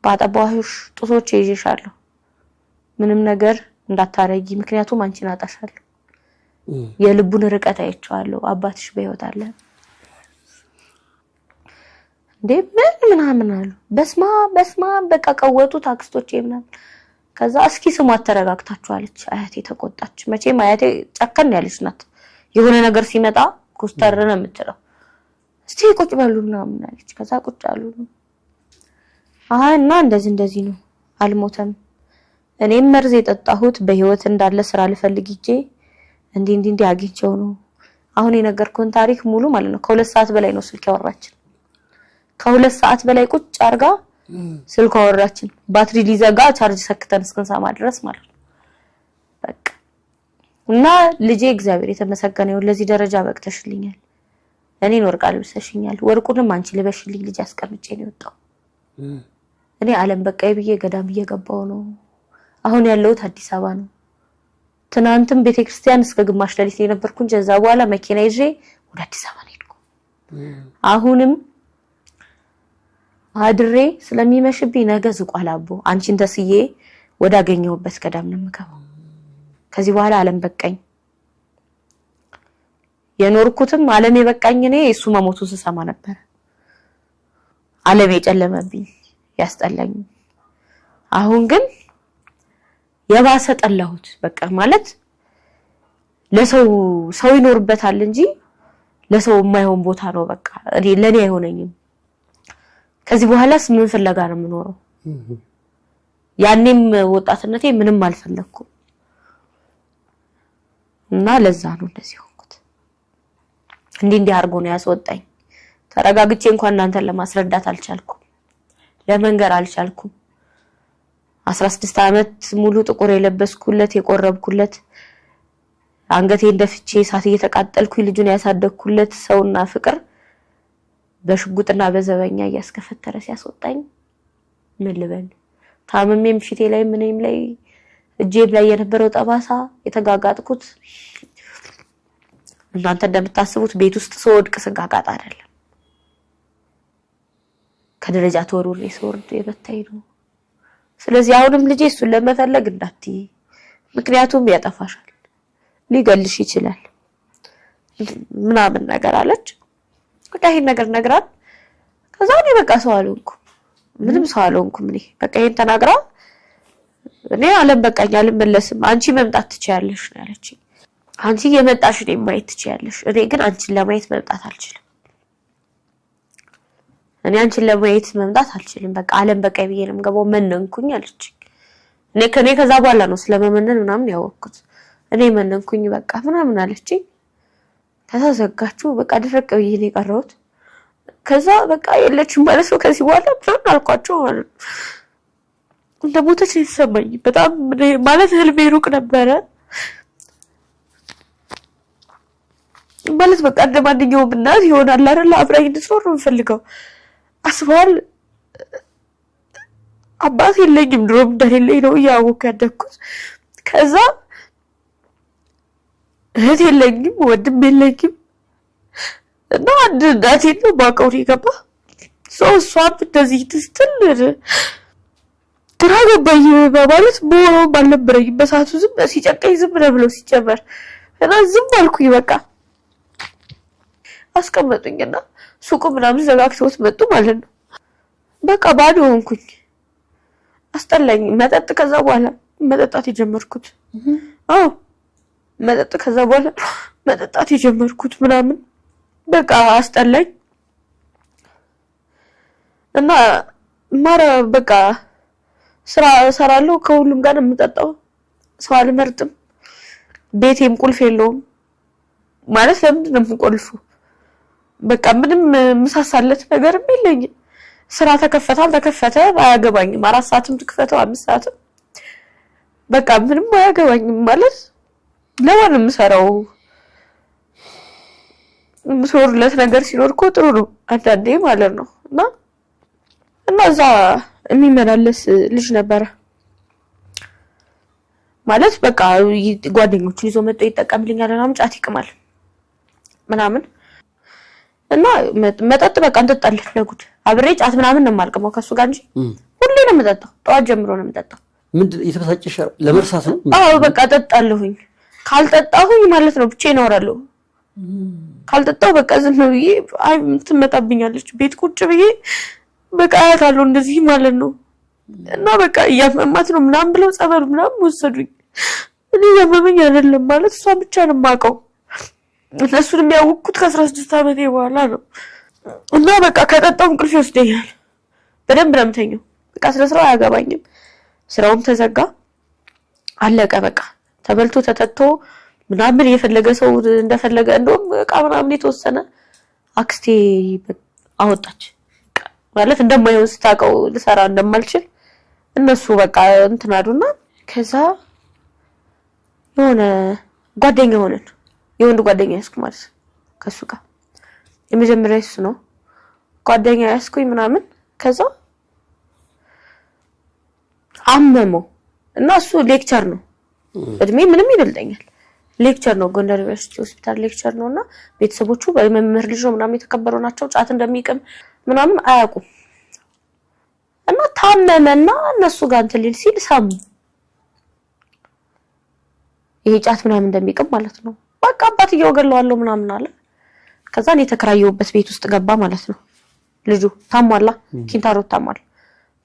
ባጠባሁሽ ጡቶቼ ይዤሻለሁ። ምንም ነገር እንዳታረጊ፣ ምክንያቱም አንቺን አጣሻለሁ። የልቡን ርቀት አይቼዋለሁ። አባትሽ በህይወት አለ እንዴ ምን ምናምን አሉ። በስማ በስማ በቃ ቀወጡት አክስቶቼ ምናምን። ከዛ እስኪ ስሟት ተረጋግታችሁ አለች አያቴ። ተቆጣች። መቼም አያቴ ጨከን ያለች ናት። የሆነ ነገር ሲመጣ ኮስተር ነው የምትለው። እስቲ ቁጭ በሉ ምናምን አለች። ከዛ ቁጭ አሉ። አይ እና እንደዚህ እንደዚህ ነው፣ አልሞተም። እኔም መርዝ የጠጣሁት በህይወት እንዳለ ስራ ልፈልግ ሂጄ እንዲህ እንዲህ እንዲህ አግኝቼው ነው። አሁን የነገርኩህን ታሪክ ሙሉ ማለት ነው። ከ2 ሰዓት በላይ ነው ስልክ ያወራችን። ከ2 ሰዓት በላይ ቁጭ አርጋ ስልክ አወራችን። ባትሪ ሊዘጋ ቻርጅ ሰክተን እስክንሰማ ድረስ ማለት ነው። በቃ እና ልጄ እግዚአብሔር የተመሰገነ ይሁን፣ ለዚህ ደረጃ በቅተሽልኛል። እኔን ወርቅ አልብሰሽኛል። ወርቁንም አንቺ ልበሽልኝ ልጅ አስቀምጬ ነው የወጣው። እኔ ዓለም በቃኝ ብዬ ገዳም እየገባው ነው። አሁን ያለሁት አዲስ አበባ ነው። ትናንትም ቤተክርስቲያን እስከ ግማሽ ሌሊት የነበርኩ እንጂ እዛ በኋላ መኪና ይዤ ወደ አዲስ አበባ ነው የሄድኩ። አሁንም አድሬ ስለሚመሽብኝ ነገ ዝቋላ አቦ አንቺን ተስዬ ወዳገኘሁበት ገዳም ነው የምገባው። ከዚህ በኋላ ዓለም በቃኝ። የኖርኩትም ዓለም የበቃኝ እኔ እሱ መሞቱን ስሰማ ነበር። ዓለም የጨለመብኝ ያስጠላኝ። አሁን ግን የባሰ ጠላሁት። በቃ ማለት ለሰው ሰው ይኖርበታል እንጂ ለሰው የማይሆን ቦታ ነው። በቃ እኔ ለኔ አይሆነኝም። ከዚህ በኋላስ ምን ፍለጋ ነው የምኖረው? ያኔም ወጣትነቴ ምንም አልፈለኩም እና ለዛ ነው እንደዚህ ሆንኩት። እንዲህ እንዲህ አድርጎ ነው ያስወጣኝ። ተረጋግቼ እንኳን እናንተን ለማስረዳት አልቻልኩም፣ ለመንገር አልቻልኩም። 16 ዓመት ሙሉ ጥቁር የለበስኩለት፣ የቆረብኩለት፣ አንገቴን ደፍቼ እሳት እየተቃጠልኩኝ ልጁን ያሳደግኩለት ሰውና ፍቅር በሽጉጥና በዘበኛ እያስከፈተረ ሲያስወጣኝ ምን ልበል? ታምሜም ፊቴ ላይ ምንም ላይ እጄም ላይ የነበረው ጠባሳ የተጋጋጥኩት እናንተ እንደምታስቡት ቤት ውስጥ ስወድቅ ስጋጋጥ አይደለም። ከደረጃ ተወርውሬ ስወርድ የመታኝ ነው። ስለዚህ አሁንም ልጄ እሱን ለመፈለግ እንዳትዪ፣ ምክንያቱም ያጠፋሻል፣ ሊገልሽ ይችላል ምናምን ነገር አለች። በቃ ይሄን ነገር ነግራን፣ ከዛ እኔ በቃ ሰው አልሆንኩም፣ ምንም ሰው አልሆንኩም። እኔ በቃ ይሄን ተናግራ እኔ ዓለም በቃኝ፣ አልመለስም፣ አንቺ መምጣት ትችያለሽ ነው ያለችኝ። አንቺ እየመጣሽ እኔን ማየት ትችያለሽ፣ እኔ ግን አንቺን ለማየት መምጣት አልችልም። እኔ አንቺን ለማየት መምጣት አልችልም። በቃ ዓለም በቃኝ ብዬ ነው የምገባው። መነንኩኝ አለችኝ። እኔ ከኔ ከዛ በኋላ ነው ስለመመነን ምናምን ያወቅኩት። እኔ መነንኩኝ በቃ ምናምን አለችኝ። ከዛ ዘጋችሁ። በቃ ድርቅ ብዬ ነው የቀረሁት። ከዛ በቃ የለችም ማለት ነው ከዚህ በኋላ ምናምን አልኳቸው ማለት ነው። እንደ ሞተች ነው የተሰማኝ። በጣም ማለት ህልሜ ሩቅ ነበረ ማለት በቃ እንደ ማንኛውም እናት ይሆናል አይደል? አብራኝ እንድትኖር ነው የምፈልገው። አስበዋል። አባት የለኝም፣ ድሮም እንደሌለኝ ነው እያወቅኩ ያደግኩት። ከዛ እህት የለኝም፣ ወንድም የለኝም እና አንድ እናቴን ነው የማውቀው ነው የገባ ሰው። እሷም እንደዚህ ስትል ግራ ገባኝ። በማለት መሆኑም አልነበረኝም በሰዓቱ። ዝም ሲጨንቀኝ ዝም ነው ብለው ሲጨመር እና ዝም አልኩኝ። በቃ አስቀመጡኝና ሱቁ ምናምን ዘጋግተውት መጡ ማለት ነው። በቃ ባዶ ሆንኩኝ። አስጠላኝ መጠጥ። ከዛ በኋላ መጠጣት የጀመርኩት፣ አዎ መጠጥ ከዛ በኋላ መጠጣት የጀመርኩት ምናምን በቃ አስጠላኝ እና ማረ በቃ ስራ እሰራለሁ። ከሁሉም ጋር ነው የምጠጣው። ሰው አልመርጥም። ቤቴም ቁልፍ የለውም ማለት ለምንድን ነው የምቆልፉ? በቃ ምንም የምሳሳለት ነገርም የለኝም። ስራ ተከፈተ አልተከፈተ አያገባኝም። 4 ሰዓትም ትክፈተው 5 ሰዓትም በቃ ምንም አያገባኝም። ማለት ለማን ነው የምሰራው? የምሰሩለት ነገር ሲኖር እኮ ጥሩ ነው አንዳንዴ ማለት ነው። እና እዛ የሚመላለስ ልጅ ነበረ ማለት በቃ ጓደኞቹን ይዞ መጥቶ ይጠቀምልኛል ምናምን፣ ጫት ይቅማል ምናምን እና መጠጥ በቃ እንጠጣለን ለጉድ። አብሬ ጫት ምናምን ነው የማልቅመው ከእሱ ጋር እንጂ ሁሌ ነው የምጠጣው። ጠዋት ጀምሮ ነው የምጠጣው። ምንድን የተበሳጨሽ ለመርሳት ነው? አዎ በቃ እጠጣለሁኝ። ካልጠጣሁኝ ማለት ነው ብቻዬን አወራለሁ። ካልጠጣሁ በቃ ዝም ብዬ አይ ትመጣብኛለች። ቤት ቁጭ ብዬ በቃ አያታለሁ እንደዚህ ማለት ነው። እና በቃ እያመማት ነው ምናምን ብለው ጸበል ምናምን ወሰዱኝ። እኔ እያመመኝ አይደለም ማለት እሷ ብቻ ነው የማውቀው። እነሱን የሚያውቁት ከ16 ዓመቴ በኋላ ነው። እና በቃ ከጠጣሁ እንቅልፍ ይወስደኛል። በደንብ ነው የምተኛው። በቃ ስለ ስራው አያገባኝም። ስራውም ተዘጋ፣ አለቀ። በቃ ተበልቶ ተጠጥቶ ምናምን የፈለገ ሰው እንደፈለገ እንደውም እቃ ምናምን የተወሰነ አክስቴ አወጣች። ማለት እንደማይሆን ስታውቀው ልሰራ እንደማልችል እነሱ በቃ እንትን አሉና ከዛ የሆነ ጓደኛ ሆነን የወንድ ጓደኛ ያዝኩ ማለት ነው። ከሱ ጋር የመጀመሪያ እሱ ነው ጓደኛ ያዝኩኝ ምናምን። ከዛ አመመው እና እሱ lecturer ነው፣ እድሜ ምንም ይበልጠኛል። lecturer ነው፣ ጎንደር ዩኒቨርሲቲ ሆስፒታል lecturer ነው። እና ቤተሰቦቹ በመምህር ልጅ ነው ምናምን የተከበሩ ናቸው። ጫት እንደሚቅም ምናምን አያውቁም። እና ታመመና እነሱ ጋር እንትን ሊል ሲል ሰሙ፣ ይሄ ጫት ምናምን እንደሚቅም ማለት ነው። በቃ አባትየው እገለዋለሁ ምናምን አለ። ከዛ እኔ የተከራየሁበት ቤት ውስጥ ገባ ማለት ነው። ልጁ ታሟላ፣ ኪንታሮት ታሟል።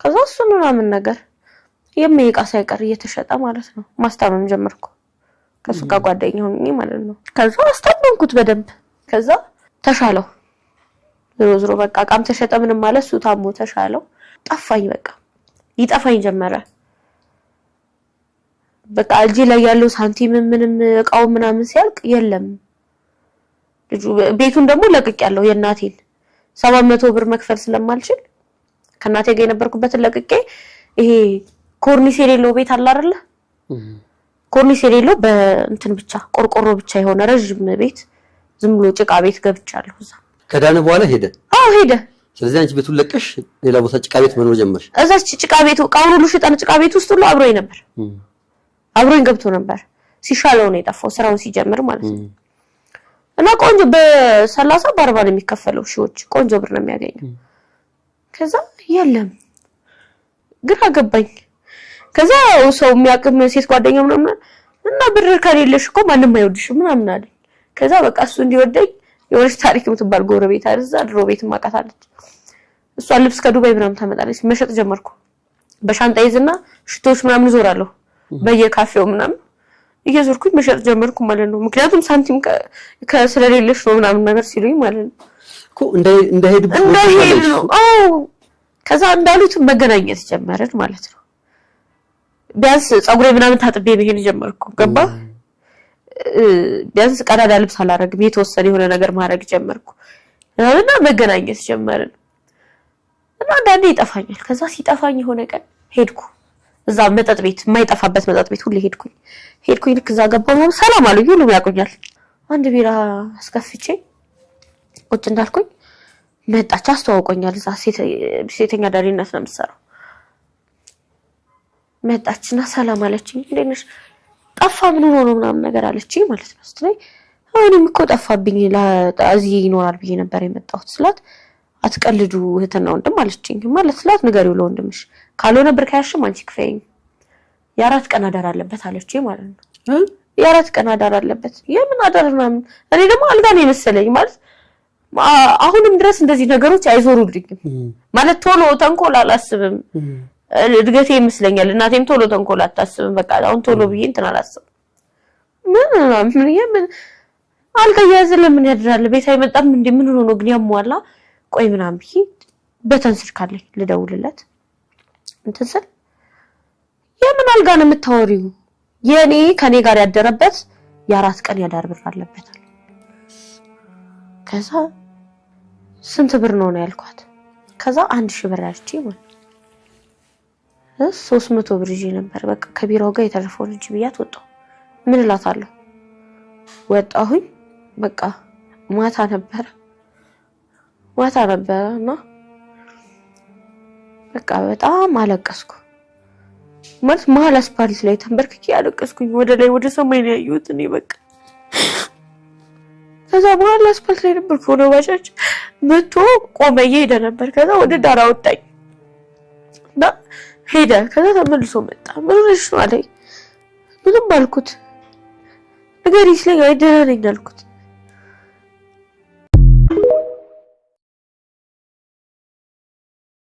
ከዛ እሱን ምናምን ነገር የማይቃ ሳይቀር እየተሸጠ ማለት ነው። ማስታመም ጀመርኩ ከሱ ጋር ጓደኛ ሆኜ ማለት ነው። ከዛ አስታመምኩት በደንብ። ከዛ ተሻለው። ዞሮ ዞሮ በቃ እቃም ተሸጠ ምንም ማለት እሱ ታሞ ተሻለው። ጠፋኝ፣ በቃ ይጠፋኝ ጀመረ። በቃ እጄ ላይ ያለው ሳንቲም ምንም እቃው ምናምን ሲያልቅ የለም። ልጁ ቤቱን ደግሞ ለቅቄያለሁ። የእናቴን 700 ብር መክፈል ስለማልችል ከእናቴ ጋር የነበርኩበትን ለቅቄ ይሄ ኮርኒስ የሌለው ቤት አለ አይደለ? ኮርኒስ የሌለው በእንትን ብቻ ቆርቆሮ ብቻ የሆነ ረዥም ቤት ዝም ብሎ ጭቃ ቤት ገብቻለሁ። እዛ ከዳነ በኋላ ሄደ። አዎ ሄደ። ስለዚህ አንቺ ቤቱን ለቀሽ ሌላ ቦታ ጭቃ ቤት መኖር ጀመርሽ። እዛች ጭቃ ቤቱ እቃውን ሁሉ ሽጠን ጭቃ ቤት ውስጥ ሁሉ አብሮኝ ነበር። አብሮኝ ገብቶ ነበር። ሲሻለው ነው የጠፋው፣ ስራውን ሲጀምር ማለት ነው። እና ቆንጆ በ30 በ40 ነው የሚከፈለው ሺዎች፣ ቆንጆ ብር ነው የሚያገኘው። ከዛ የለም ግራ ገባኝ። ከዛ ሰው የሚያውቅም ሴት ጓደኛ ምናምን እና ብር ከሌለሽ እኮ ማንም አይወድሽም ምናምን አለኝ። ከዛ በቃ እሱ እንዲወደኝ የሆነች ታሪክ የምትባል ጎረቤት አለ እዛ ድሮ ቤት ማውቃታለች። እሷ ልብስ ከዱባይ ምናምን ታመጣለች። መሸጥ ጀመርኩ። በሻንጣ ይዝና ሽቶዎች ምናምን እዞራለሁ በየካፌው ምናምን እየዞርኩኝ መሸጥ ጀመርኩ ማለት ነው። ምክንያቱም ሳንቲም ስለሌለሽ ነው ምናምን ነገር ሲሉኝ ማለት ነው እኮ እንዳይሄድ እንዳይሄድ ነው። አዎ ከዛ እንዳሉት መገናኘት ጀመርን ማለት ነው። ቢያንስ ፀጉሬ ምናምን ታጥቤ መሄድ ጀመርኩ። ገባ ቢያንስ ቀዳዳ ልብስ አላረግም፣ የተወሰነ የሆነ ነገር ማድረግ ጀመርኩ እና መገናኘት ጀመርን እና አንዳንዴ ይጠፋኛል። ከዛ ሲጠፋኝ የሆነ ቀን ሄድኩ እዛ መጠጥ ቤት የማይጠፋበት መጠጥ ቤት ሁሌ ሄድኩኝ ሄድኩኝ። ልክ እዛ ገባሁ ምናምን ሰላም አሉኝ፣ ሁሉም ያውቁኛል። አንድ ቢራ አስከፍቼ ቁጭ እንዳልኩኝ መጣች፣ አስተዋውቆኛል። እዛ ሴተኛ አዳሪነት ነው የምትሰራው። መጣችና ሰላም አለችኝ። እንዴት ነሽ? ጠፋ ምን ሆኖ ነው ምናምን ነገር አለችኝ ማለት ነው። ስትለኝ እኔም እኮ ጠፋብኝ እዚህ ይኖራል ብዬ ነበር የመጣሁት ስላት፣ አትቀልዱ እህትና ወንድም አለችኝ። ማለት ስላት ንገሪው ለወንድምሽ ካልሆነ ብር ከያዝሽም አንቺ ክፈይኝ፣ የ4 ቀን አዳር አለበት አለችኝ ማለት ነው። የ4 ቀን አዳር አለበት። የምን አዳር ምናምን። እኔ ደግሞ አልጋ ነው የመሰለኝ ማለት አሁንም ድረስ እንደዚህ ነገሮች አይዞሩልኝም ማለት ቶሎ ተንኮል አላስብም። እድገቴ ይመስለኛል። እናቴም ቶሎ ተንኮል አታስብም። በቃ አሁን ቶሎ ብዬ እንትን አላስብም። ምን ምን አልጋ እየያዘ ለምን ያድራል? ቤት አይመጣም እንዴ? ምን ሆኖ ነው ግን ያሟላ? ቆይ ምናምን ብዬ በተን ስልክ አለኝ ልደውልለት እንትን ስል የምን አልጋ ነው የምታወሪው? የኔ ከኔ ጋር ያደረበት የ4 ቀን ያዳር ብር አለበት። ከዛ ስንት ብር ነው ነው ያልኳት። ከዛ 1000 ብር አለችኝ ማለት 300 ብር ይዤ ነበር። በቃ ከቢሮው ጋር የተረፈውን እንጂ ብያት ወጣሁ። ምን እላታለሁ? ወጣሁኝ። በቃ ማታ ነበረ እና በቃ በጣም አለቀስኩ። ማለት መሀል አስፓልት ላይ ተንበርክኬ አለቀስኩኝ። ወደ ላይ ወደ ሰማይ ነው ያየሁት እኔ በቃ። ከዛ መሀል አስፓልት ላይ ነበርኩ። ሆነ ባጃጅ መጥቶ ቆመ፣ እየሄደ ነበር። ከዛ ወደ ዳር አወጣኝ። እና ሄደ። ከዛ ተመልሶ መጣ። ምን ሆነሽ ነው አለኝ። ምንም አልኩት። ንገሪኝ ሲለኝ አይ ደህና ነኝ አልኩት።